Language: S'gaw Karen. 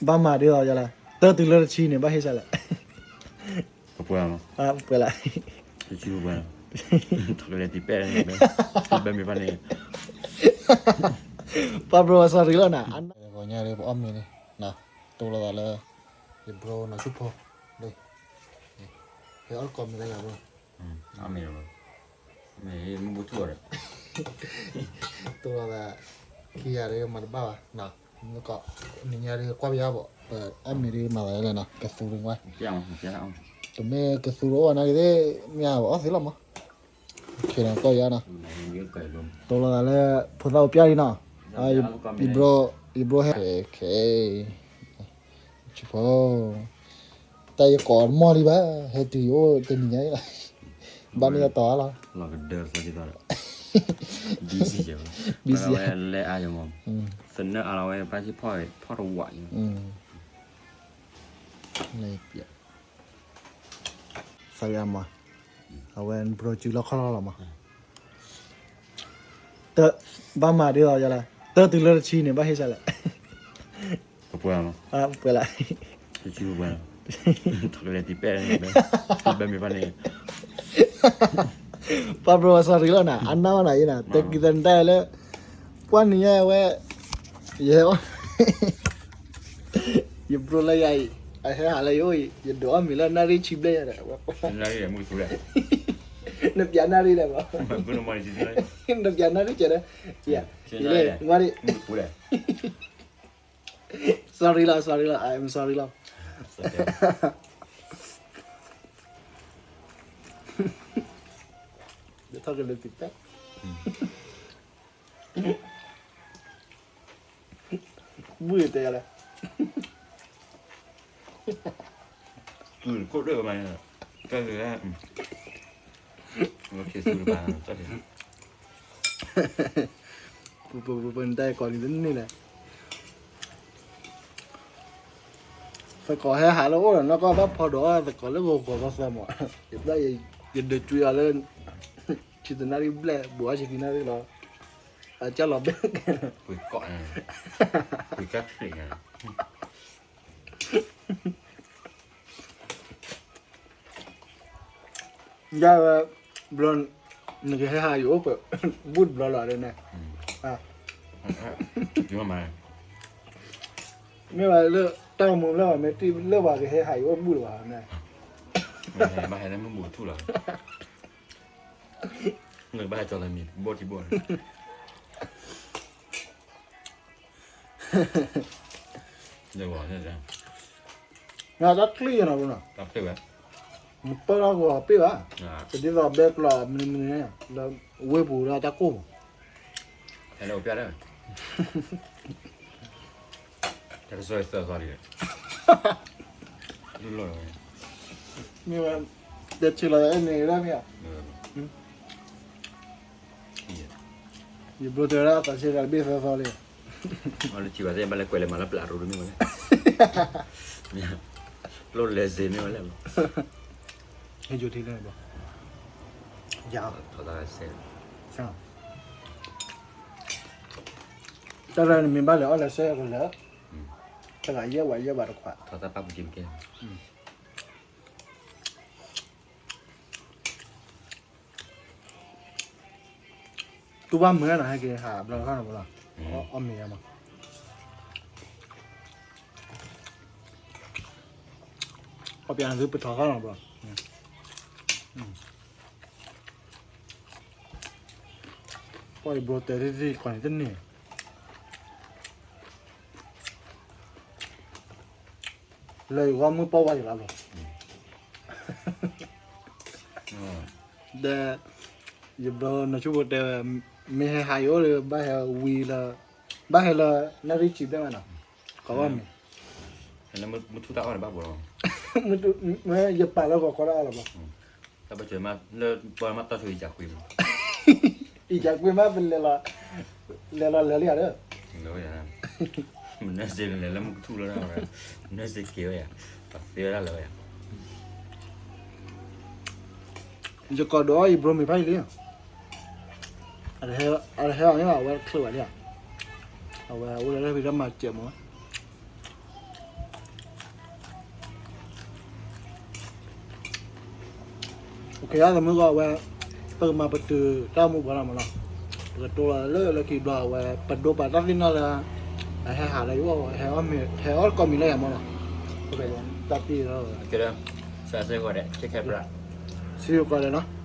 ဘၣ်မၤဒ်သိးယလဲၣ်, တၢ်တုၤလၢတဆံန့ၣ် ဘၣ်ဟ့ၣ်စလဲၣ်. ပှဲၤလီၤ, ပှဲၤလီၤ, တဆံပှဲၤလီၤ, ထီၣ်ကလဲၤတံၤပဲၣ်, ဘၣ်မ့ၢ်ဘၣ်န့ၣ်, ပှၤဘြိ sorry လီၤနၤ, ဂီၤညါဒီးပအီၣ်မ့ၤန့ၣ်, တိၢ်လိာ်သးလၢ ယဘြိနီၢ်ဆူၣ်ဖိ, ဟဲအီၣ်တကိးမ့ၤလၢယၤဘြိ, မ့ၢ်မူဘူထူၣ်ဒီး တိၢ်လိာ်သး, ခံဂၤဒီးမၤတဘၣ်ဘၣ်, မ့ၢ်ကီး, နံၤညါဒီးကွၢ်ပယါဘၣ်, ပအီၣ်မ့ၤဒီးမၤသးလဲၣ်နီၤ, ကသူဝဲ, တမ့ၢ်ကသူတအိၣ်နာ်က့ၤသ့ၣ်, မ့ၢ်အီၣ်သ့လီၤမး, ခ့နီၤကီၢ်ယါနီၤ, တိၢ်လိာ်သးလၢ ဖိသၣ်အိၣ်ပျဲၢ်လံနီၤ, ယဘြိ, ယဘြိဟဲ, ခ့, ဆူၣ်ဖိ တၢ်ယကိးတမီၢ်လံဘၣ်, ဟဲတုၤအိၣ်တနံၤညါလီၤ, ဘၣ်န့ၢ်ယတီၤလီၤ, busy busy, လဲၤအါယမး, သနၢၣ်အါလီၤဝဲ ဘၣ်ဖီၣ်တဝး, သးယါမး, အဝဲဘြိကၠူလီၢ်ခီၣ်လီၢ်လီၤမး, တၢ်, ဘၣ်မၤဒ်သိးယလဲၣ်, တၢ်တုၤလၢတဆံန့ၣ် ဘၣ်ဟ့ၣ်စလဲၣ်. ပှဲၤလီၤ, ပှဲၤလီၤ, ထီၣ်ကလဲၤတံၤပဲၣ်, ဘၣ်မ့ၢ်ဘၣ်န့ၣ်, ပှၤဘြိ sorry လီၤနၤ, အနၢ်ဝဲနၤအံၤနၤ, တၢ်ကံၢ်တၢ်နတၢ်လၢ, ပှၤနံၤညါဝဲ, ယဟဲအီၣ် ယဘြိလၢယၤအံၤ, အဟဲဟးလၢယအိၣ်အံၤ, ယဒိးအီၣ်မ့ၤလၢနၣ်ရံၣ်ဆံဘျဲၣ်ယၤဒီး, နပျးနၣ်ရံၣ်လဲၣ်ဘၣ်, နပျးနၣ်ရံၣ်ကဲဒီး, ယလဲၤ, ဝါဒံး, sorry လီၤ, sorry လီၤ, I am sorry လီၤ, ယထီၣ်ကလဲၤတံၤပဲၣ် ဘုၣ်တဲလဲၣ်, ခိၣ်ဒၢမး, တၢ်လၢ, ပပပပနတၢ်ကိးန့ၣ်တန့ၢ်လဲၣ်, သကိးဟဲဟးလၢအိၣ်ဒီးနီၢ်ကီၢ်ဘၣ်ဖီဒိးအီၣ်သကိးလၢဂီၤဂီၤသီသီမး, ယဘၣ်ယဒုးကွံာ်အီၤလၢ ဆံတနၣ်ရံၣ်ဘျဲၣ် ဘူးအီၣ်ဆံခံနၣ်ရံၣ်လီၤ, အကၢ်လီၤဘဲၣ်, ပှ့ၤကီး, ပှ့ၤကၢ်ချ့ၣ်, ယဝဲ, ဘျီ, နကဟဲဟးယအိၣ်ပှဲၤ, ဘူးတဘျီလီၤဒ်န့ၣ်, မ့ၢ်ဝဲလၢ တၢ်မူလၢပှၤမ့ၢ်တံၢ်လၢပှၤကဟဲဟးယအိၣ်ဘူးလၢၤဘၣ်န့ၣ်, ဘၣ်ဟဲလၢမုၢ်ဘူးထူၣ်လီၤ, နကဘၣ်ဟဲကၠီလၢမံၤ ဘိၣ်ထံဘိၣ်န့ၣ် တၢ်ချ့ၣ်နီၤ, တၢ်ချ့ၣ်ဝဲ, နပၢၢ်ထီၣ်ကီးပ့ၢ်ဘၣ်, ပဒ်သိးဘဲကျီးမနုၤမနုၤန့ၣ် လၢဝ့ၢ်ပူၤလၢတၢ်ကိၢ်ပူၤ, ဟဲလၢပျၢ်လၢ တၢ်ကစီၣ်သၢသီလံ, မ့ၢ်ဝဲ, တဲဆၢလီၤအဲၣ်န့ၣ်ဒၣ်မ့ၢ်ဧါ, ယဘျီတဲဝဲဒၣ်အသးဆၢတၢ်တဘ့ၣ်သၢသီလံ, အီၤလၢထံဘၣ်သ့ၣ်ဘၣ်လဲၤကွဲးလဲၤမၤလၢပျၢ်ရိတမ့ၢ်ဝဲလဲၣ်, လိၣ်လဲၤစ့မ့ၢ်ဝဲလဲၣ်, ဟဲယိၤထံလၢဘၣ်, ယၤ, ထီၣ်တၢ်စဲး, တၢ်ရၢန့ၣ်မ့ၢ်ဘၣ်လဲၤအီၣ်လဲၤစဲကလဲၤ, တဂၤယဲၢ်ဝဲယဲၢ်ဘၣ်တခွး, ထီၣ်တၢ်ပာ်ပူၤက့ၤပကဲ တူၢ်ဘၣ်မုာ်နီၤ ဟဲက့ၤဟးဘျီတခီနီၤဘၣ်လီၤ, အီၣ်မ့ၤယါမး, အီၣ်ပျးနသုပထီၣ်ခီနီၤဘၣ်, ပှၤယဘျီတဲတသ့ၣ်ကိးန့ၣ်တန့ၢ် လၢယဂီၢ်မုၢ်ပှၢ်ဝါယလီၤဘျီ, ဒီး ယဘျီနီၢ်ဆူၣ်ဖိတဲဝဲ, မ့ၢ်ဟဲဟးယအိၣ်ဒီး ဘၣ်ဟဲဝံၤလၢ, ဘၣ်ဟဲလၢ နၣ်ရံၣ်ဆံဘျဲၣ်မးနီၤ, ကိးဘၣ်မ့ၢ်, မုၢ်ထူၣ်တၢ်အီၣ်န့ၣ်ဘၣ်ဘိလီၤ, ယပာ်လၢဂီၤခီတၢ်အီၣ်လီၤဘျီ တၢ်ပၢၢ်ဆၢမး လၢပှၤမးတၢ်ဆိအံၤကကွံမး, အံၤကကွံမး ပလဲၤလီၤ, လဲၤလီၤလၢာ်လံဧါဒီး, မနုၤစ့လဲၤလၢမုၢ်ကထူၣ်လီၤ, မနုၤစ့က့ၤဝဲယၤ, ပှၤသ့ဝဲဒၣ်လၢာ်ဝဲယၤ, ယကိးဒီးအီၣ်ယဘျီမ့ၤဖးယံာ်လံ, အတဟဲအီၤန့ၣ် အဝဲတချုးဘၣ်လံဧါ, အဝဲအိၣ်လၢဖံးတၢ်မၤစၢၤမး, အ သမုၢ်ဂီၢ်ဝဲ, ပကမၤပတုာ်တၢ်အိၣ်မူပှၤလီၤမးနီၤ, ပကတိၤလီၤလၢလၢခံဘျီအဝဲ ပဒိးပာ်တၢ်သ့ၣ်နီၣ်လၢ အဟဲဟးလၢယအိၣ် ဟဲအီၣ်ကိးမံၤလၢယၤမးနီၤ, တၢ်တံၢ်လီၤ, စံးကိးဒီးနီၤ,